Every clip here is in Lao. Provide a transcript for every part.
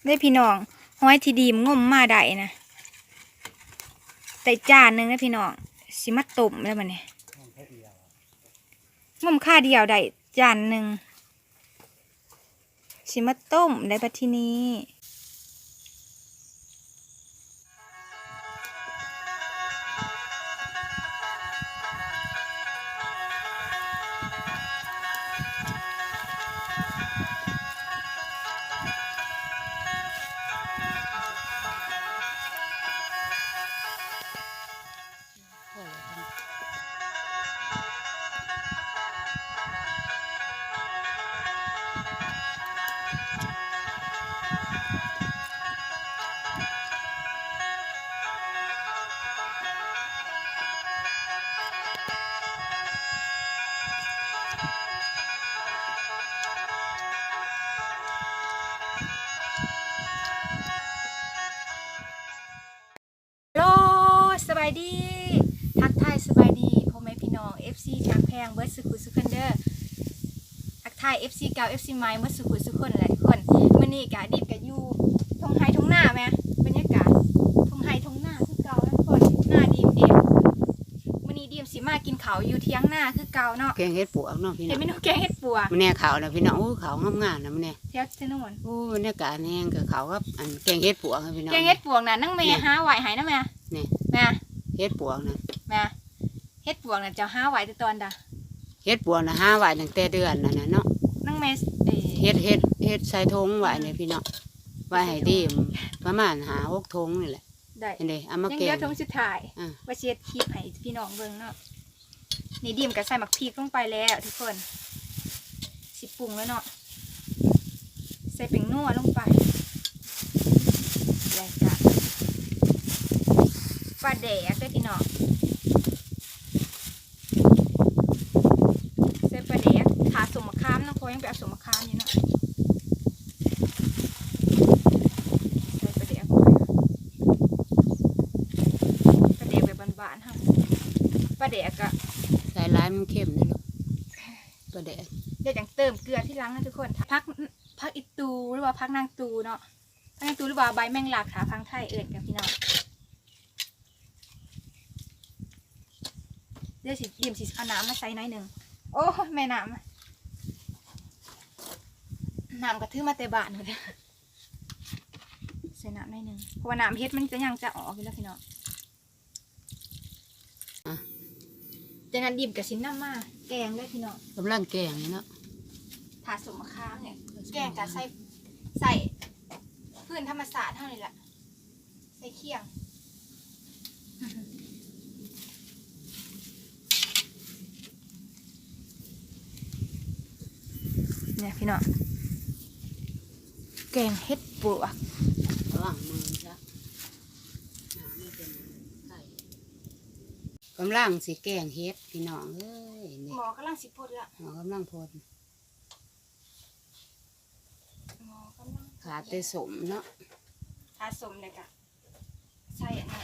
ເດ້ພີ່ນ້ອງ ຫອຍທີ່ດີມງົມມາໄດ້ນະ ໄດ້ຈານໜຶ່ງເດ້ພີ່ນ້ອງ ຊິມາຕົ້ມແລ້ວບັດນີ້ ງົມຄາດຽວໄດ້ຈານໜຶ່ງ ຊິມາຕົ້ມໄດ້ບັດທີນີ້. ໂລ ສະບາຍດີ ທັກທາຍສະບາຍດີພໍ່ແມ່ພີ່ນ້ອງ ເອັຟຊີ ທີ່ຮັກແພງເບິດສູ່ຜູ້ສູ່ຄົນເດີ ທັກທາຍ ເອັຟຊີ ເກົ່າ ເອັຟຊີ ໃໝ່ເບິດສູ່ຜູ້ສູ່ຄົນແຫຼະທຸກຄົນ. ມື້ນີ້ກະ ດີມກະຢູ່ທົ່ງໄຮ່ທົ່ງນາແມ ບັນຍາກາດທົ່ງໄຮ່ທົ່ງນາຄືເກົ່ານະທຸກຄົນ ນາດີມເອງ. ມື້ນີ້ດີມຊິມາກິນເຂົ້າຢູ່ຖຽງນາຄືເກົ່າເນາະ ແກງເຫັດປວກເນາະພີ່ນ້ອງ ເຮັດເມນູແກງເຫັດປວກ. ມື້ແນ່ເຂົ້ານະພີ່ນ້ອງ ໂອ້ ເຂົ້າງາມໆນະມື້ແນ່ ແຖວຖະໜົນ ໂອ້ ບັນຍາກາດແຮງ ກະເຂົ້າກັບອັນແກງເຫັດປວກນະພີ່ນ້ອງ. ແກງເຫັດປວກນະ ນາງແມ່ຫາໄວ້ໃຫ້ນະແມ່ ນີ້ ແມ່ ເຫັດປວກນະ ແມ່ ເຫັດປວກນະ ເຈົ້າຫາໄວ້ແຕ່ຕອນໃດ? ເຫັດປວກນະ ຫາໄວ້ຕັ້ງແຕ່ເດືອນນັ້ນນະເນາະ ນາງແມ່ ເອີ ເຮັດ ເຮັດ ເຮັດໃສ່ຖົງໄວ້ນີ້ພີ່ນ້ອງ ໄວ້ໃຫ້ດີມ ປະມານຫ້າຫົກຖົງນີ້ແຫຼະ. ໄດ້ ເຫັນເດ້ ເອົາມາແກງ ຍັງເຫຼືອຖົງສຸດທ້າຍ ອ່າ ວ່າຊິເຮັດຄລິບໃຫ້ພີ່ນ້ອງເບິ່ງເນາະ. ນີ້ດີມກະໃສ່ໝາກພິກລົງໄປແລ້ວທຸກຄົນ ຊິປຸງແລ້ວເນາະ ໃສ່ແປ້ງນົວລົງໄປ ແລ້ວກະປາແດກເດີພີ່ນ້ອງ. ໃສ່ປາແດກ ຖ້າສົ້ມມະຂາມເນາະ ເພາະຍັງໄປເອົາສົ້ມມະຂາມຢູ່ເນາະ ໃສ່ປາແດກ ປາແດກແບບບ້ານໆເຮົາ ປາແດກກະ ໃສ່ຫຼາຍມັນເຄັມເດ້ລູກ ປາແດກ ແລ້ວຈັ່ງເຕີມເກືອທີຫຼັງນະທຸກຄົນ. ຜັກ ຜັກອີ່ຕູ່ ຫຼືວ່າຜັກນາງຕູ່ເນາະ ຜັກນາງຕູ່ ຫຼືວ່າໃບແມງລັກ ຖ້າຝັ່ງໄທເອີ້ນກັນພີ່ນ້ອງ. ດຽວຊິ ດີມຊິເອົານ້ຳມາໃສ່ໜ້ອຍໜຶ່ງ ໂອ້ຍ ແມ່ນ້ຳ ນ້ຳກະຖືມາແຕ່ບ້ານພຸ້ນ ໃສ່ນ້ຳໜ້ອຍໜຶ່ງ ເພາະວ່ານ້ຳເຫັດມັນກະຍັງຈະອອກຢູ່ແລ້ວພີ່ນ້ອງ. ອ່ະ ຈາກນັ້ນດີມກະຊິນຳມາແກງເດີພີ່ນ້ອງ ກຳລັງແກງນີ້ເນາະ ຖ້າສົ້ມມະຂາມນີ້ ແກງກະໃສ່ ໃສ່ພືນທຳມະຊາດເຮົານີ້ແຫຼະ ໃສ່ຄຽງ ນີ້ພີ່ນ້ອງ ແກງເຫັດປວກ ລະວັງມືຊະ ນ້ຳມັນເປັນໄຂ່ ກຳລັງຊິແກງເຫັດພີ່ນ້ອງເອີຍ ນີ້ ໝໍ້ກຳລັງຊິພົດລະ ໝໍ້ກຳລັງພົດ ໝໍ້ກຳລັງ ຂາດແຕ່ສົ້ມເນາະ ຂາດສົ້ມແລ້ວກະ ໃສ່ອັນນັ້ນ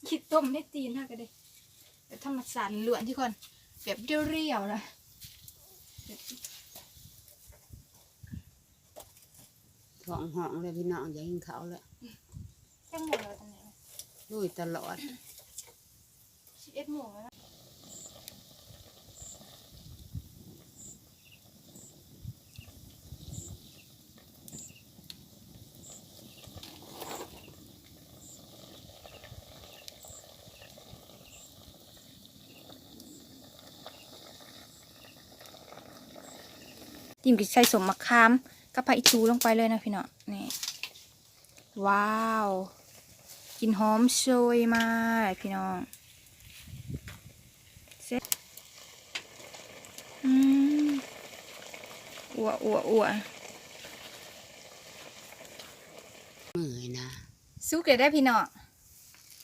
ຂີ້ຕົມໃນຕີນເຮົາກະເດ້ ແບບທຳມະຊາດລ້ວນທຸກຄົນ ແບບລຽວໆລະ ທ້ອງຮ້ອງແລ້ວພີ່ນ້ອງ ຢາກກິນເຂົ້າແລ້ວ ຈັກໂມງແລ້ວຕອນນີ້ ລຸຍຕະຫຼອດ ສິບເອັດໂມງແລ້ວເນາະ ດີມກະໃສ່ສົ້ມມະຂາມກັບຜັກອີ່ຕູ່ລົງໄປເລີຍນະພີ່ນ້ອງ ນີ້ ວ້າວ ກິ່ນຫອມໂຊຍມາພີ່ນ້ອງ ແຊບ ອືມ ອົວໆໆ ເມື່ອຍນະ ສຸກແລ້ວເດີພີ່ນ້ອງ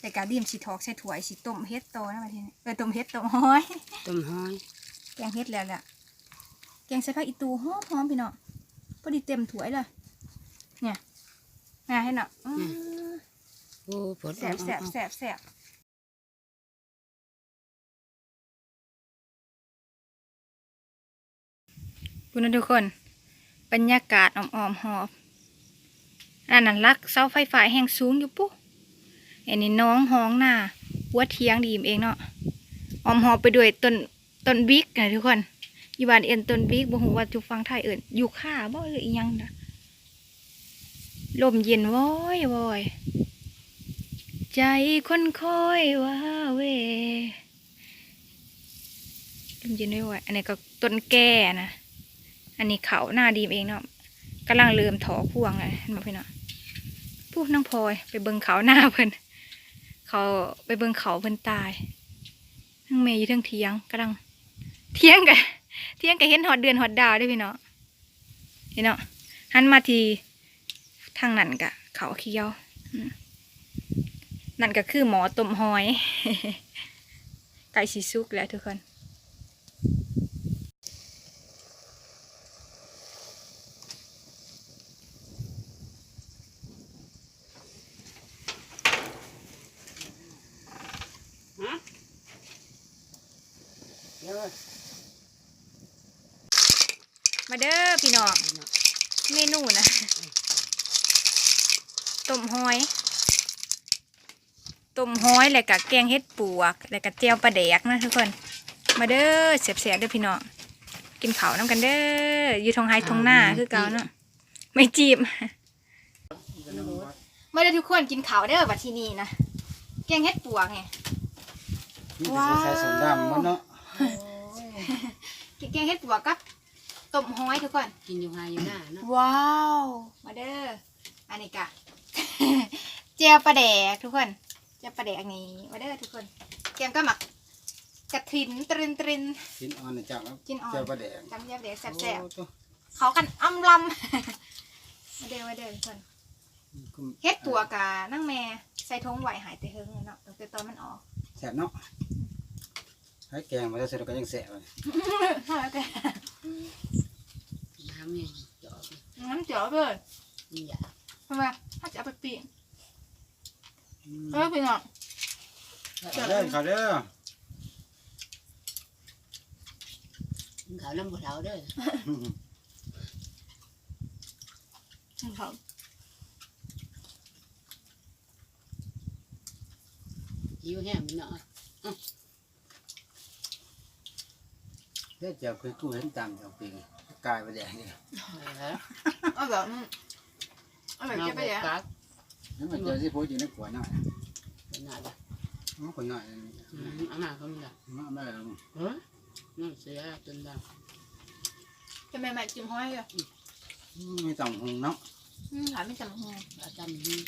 ແລ້ວກະດີມຊິຖອກໃສ່ຖ້ວຍ ຊິຕົ້ມເຫັດຕໍ່ນະບັດນີ້ ເອີ ຕົ້ມເຫັດ ຕົ້ມຫອຍ ຕົ້ມຫອຍ ແກງເຫັດແລ້ວລະ ແກງໃສ່ຜັກອີ່ຕູ່ຫອມໆ ພີ່ນ້ອງ ພໍດີເຕັມຖ້ວຍເລີຍ ນີ້ ນະ ເຫັນເນາະ ອືມ ໂອ້ ແຊບໆໆໆ. ພຸ້ນນະທຸກຄົນ ບັນຍາກາດອ້ອມໆຮອບ ອັນນັ້ນຫຼັກເສົາໄຟຟ້າແຮງສູງຢູ່ປຸ້ນ. ອັນນີ້ໜອງຮ່ອງນາຫົວຖຽງດີມເອງເນາະ ອ້ອມຮອບໄປດ້ວຍຕົ້ນ ຕົ້ນບິກນະທຸກຄົນ ຢູ່ບ້ານເອີ້ນຕົ້ນບິກ ບໍ່ຮູ້ວ່າຢູ່ຝັ່ງໄທເອີ້ນຢູຄາບໍ່ ຫຼືອີ່ຫຍັງນະ. ລົມເຢັນວອຍໆ ໃຈຄົນຄອຍວາເວ ລົມເຢັນວອຍໆ. ອັນນີ້ກໍຕົ້ນແກນະ ອັນນີ້ເຂົ້ານາດີມເອງເນາະ ກຳລັງເລີ່ມຖອກພວງແລ້ວ ເຫັນບໍ່ພີ່ນ້ອງ? ພຸ້ນນາງພອຍໄປເບິ່ງເຂົ້ານາເພິ່ນ ເຂົ້າ ໄປເບິ່ງເຂົ້າເພິ່ນຕາຍ. ນາງແມ່ຢູ່ເທິງຖຽງ ກຳລັງ ຖຽງກະ ຖຽງກະເຫັນຮອດເດືອນຮອດດາວເດ້ພີ່ນ້ອງ. ນີ້ເນາະ ຫັນມາທີ່ທາງນັ້ນກະເຂົ້າຂຽວ ອືມ ນັ້ນກະຄືໝໍ້ຕົ້ມຫອຍ ໃກ້ຊິສຸກແລ້ວທຸກຄົນ. ມາເດີພີ່ນ້ອງ ເມນູນະ ຕົ້ມຫອຍ ຕົ້ມຫອຍ ແລ້ວກະແກງເຫັດປວກ ແລ້ວກະແຈ່ວປາແດກນະທຸກຄົນ. ມາເດີ ແຊບໆເດີພີ່ນ້ອງ ກິນເຂົ້ານຳກັນເດີ ຢູ່ທົ່ງໄຮ່ທົ່ງນາຄືເກົ່າເນາະ ໄມ້ຈີບ. ມາເດີທຸກຄົນ ກິນເຂົ້າເດີບັດທີນີ້ນະ ແກງເຫັດປວກນີ້ ມີແຕ່ໃສ່ສົ້ມດຳໝົດເນາະ ແກງເຫັດປວກກັບຕົ້ມຫອຍທຸກຄົນ ກິນຢູ່ໄຮ່ຢູ່ນາເນາະ. ວ້າວ ມາເດີ ອັນນີ້ກະ ແຈ່ວປາແດກທຸກຄົນ ແຈ່ວປາແດກນີ້ ມາເດີທຸກຄົນ ແກງກັບໝາກກະຖິນ ຕຣິນໆ ກິນອ່ອນນະ ຈ້ຳ ກິນອ່ອນ ແຈ່ວປາແດກ ຈ້ຳແຈ່ວປາແດກແຊບໆ ໂອ້ໂຕ ເຂົ້າກັນອຳລຳ ມາເດີ ມາເດີທຸກຄົນ. ເຫັດປວກກະນາງແມ່ໃສ່ຖົງໄວ້ໃຫ້ແຕ່ເຫິງແລ້ວເນາະ ຕັ້ງແຕ່ຕອນມັນອອກ ແຊບເນາະ ໃຫ້ແກງມາແລ້ວເສັດກໍຍັງແຊບເລີຍ ນ້ຳຍັງຈອກ ນ້ຳຈອກເລີຍ ມັນຢາກ ເພາະວ່າເຮົາຈະເອົາໄປປີ້ງ ອືມ ເອີ ພີ່ນ້ອງ ເຂົ້າເດີ ເຂົ້າເດີ ກິນເຂົ້ານຳຜູ້ເຖົ້າເດີ ກິນເຂົ້າ ຫິວແຮງເນາະ ເຮັດແຈ່ວຄືກູເຫັນຕຳຈອກປີກາຍປາແດກນີ້ ເອີ ເອົາແບບ ເອົາແບບເກັບໄປແລ້ວ ແລ້ວມັນຈະຊິໂພດຢູ່ໃນຂວດນ້ອຍ ຂວດນ້ອຍ ເອົາຂວດນ້ອຍ ອືມ ເອົາມາເຂົາມີລະ ເອົາມາແລ້ວ ເອີ ນ້ຳເສຍຈົນດຳ ຈະແມ່ນໄມ້ຈິ້ມຫອຍເດີ ອືມ ມີຕຳຫຸ່ງເນາະ ອືມ ຖ້າມີຕຳຫຸ່ງ ຕຳຫຸ່ງ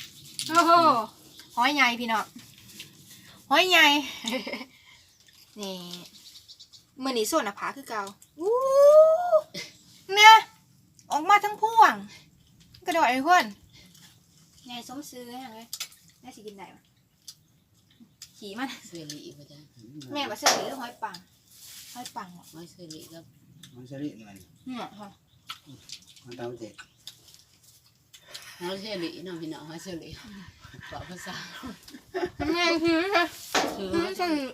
ໂອ້ໂຫ ຫອຍໃຫຍ່ພີ່ນ້ອງ ຫອຍໃຫຍ່ ນີ້ ມື້ນີ້ໂຊນໜ້າຜາກຄືເກົ່າ ອູ້ ນະ ອອກມາທັງພວງ ກະດອຍເລີຍທຸກຄົນ ໃຫຍ່ສົມຊື່ຫຍັງເລີຍ ແນວຊິກິນໄດ້ບໍ່? ຂີ້ມັນ ເຊີຣີບໍ່ຈັກ ແມ່ນບໍ່ເຊີຣີ ຫຼື ຫອຍປາງ ຫອຍປາງບໍ່ ຫອຍເຊີຣີກັບ ຫອຍເຊີຣີນີ້ມັນ ເນາະ ຂອງຕ່າງປະເທດ ຫອຍເຊີຣີເນາະ ພີ່ນ້ອງ ຫອຍເຊີຣີ ເວົ້າພາສາ ແມ່ນຄື ຄືຫອຍເຊີຣີ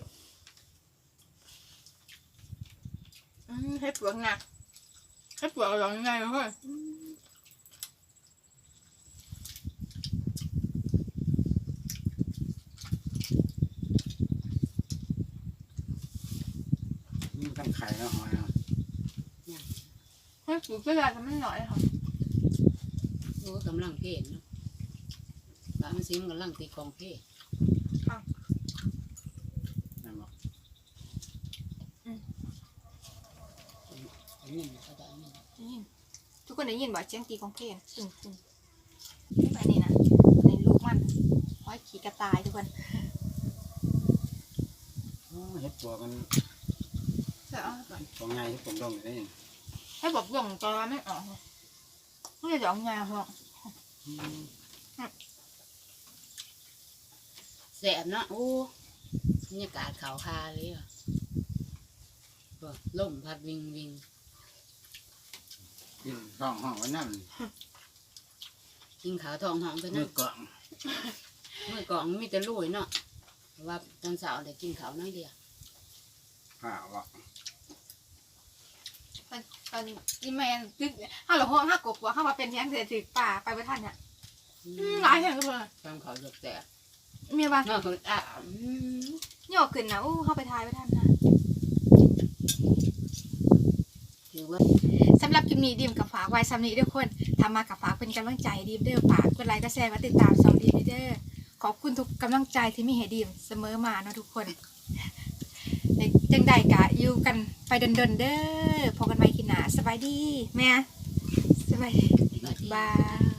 ອືມ ເຫັດປວກນະ ເຫັດປວກດອກໃຫຍ່ເວີຍ ອືມ ມີທັງໄຂ່ເນາະ ຫອຍເນາະ ຫອຍປູກເວລາມັນໜ້ອຍເນາະ ໂອ້ ກຳລັງເພນເນາະ ບາງຊິມກຳລັງຕີກອງເພນ ແມ່ນບໍ່? ອືມ ໄດ້ຍິນ ເຂົາເຈົ້າໄດ້ຍິນ ໄດ້ຍິນ ທຸກຄົນໄດ້ຍິນບໍ່? ສຽງຕີກອງເພນ ຕຶ້ງໆ ອັນນີ້ນະ ໃນລູກມັນ ຫອຍຂີ້ກະຕ່າຍທຸກຄົນ ອໍ ເຫັດປວກມັນ ເອີ ເອົາໄປ ເຫັດປວກໃຫຍ່ ເຫັດປວກດົງນີ້ ເຫັດປວກດົງຕອນມັນອອກ ມັນຈະດອກໃຫຍ່ເນາະ ອືມ ແຊບເນາະ ໂອ້ ບັນຍາກາດເຂົ້າທ່າເລີຍ ໂອ້ ລົມພັດວິ່ງໆ ກິນທ້ອງຮ້ອງໄປນຳ ກິນເຂົ້າທ້ອງຮ້ອງໄປນຳ ມື້ກອງ ມື້ກອງມີແຕ່ລຸຍເນາະ ເພາະວ່າຕອນເຊົ້າໄດ້ກິນເຂົ້າໜ້ອຍດຽວ ຫາວະ ຕອນອີ່ແມ່ຕຶກ ເຮົາລະຮ້ອງຫາກົບວ່າ ເຮົາວ່າເປັນຫຍັງເທື່ອຖືກປາ ໄປບໍ່ທັນນະ. ອືມ ຫຼາຍແຮງເລີຍ ແຮງເຂົາແຕກ ແມ່ນວ່າ ເນາະ ອືມ ຍໍຂຶ້ນນະ. ໂອ້ ເຮົາໄປຖ່າຍບໍ່ທັນນະ. ຖືວ່າ ສຳລັບຄລິບນີ້ ດີມກໍຝາກໄວ້ສ່ຳນີ້ເດີທຸກຄົນ. ຖ້າມັກກໍຝາກເປັນກຳລັງໃຈໃຫ້ດີມເດີ. ຝາກກົດໄລ ກົດແຊ ກົດຕິດຕາມຊ່ອງດີມເດີ. ຂອບຄຸນທຸກກຳລັງໃຈທີ່ມີໃຫ້ດີມສະເໝີມາເນາະທຸກຄົນ. ຈັ່ງໃດກະຢູ່ກັນໄປດົນໆເດີ. ພົບກັນໃໝ່ຄລິບໜ້າ. ສະບາຍດີແມ່. ສະບາຍດີ. ບາຍ.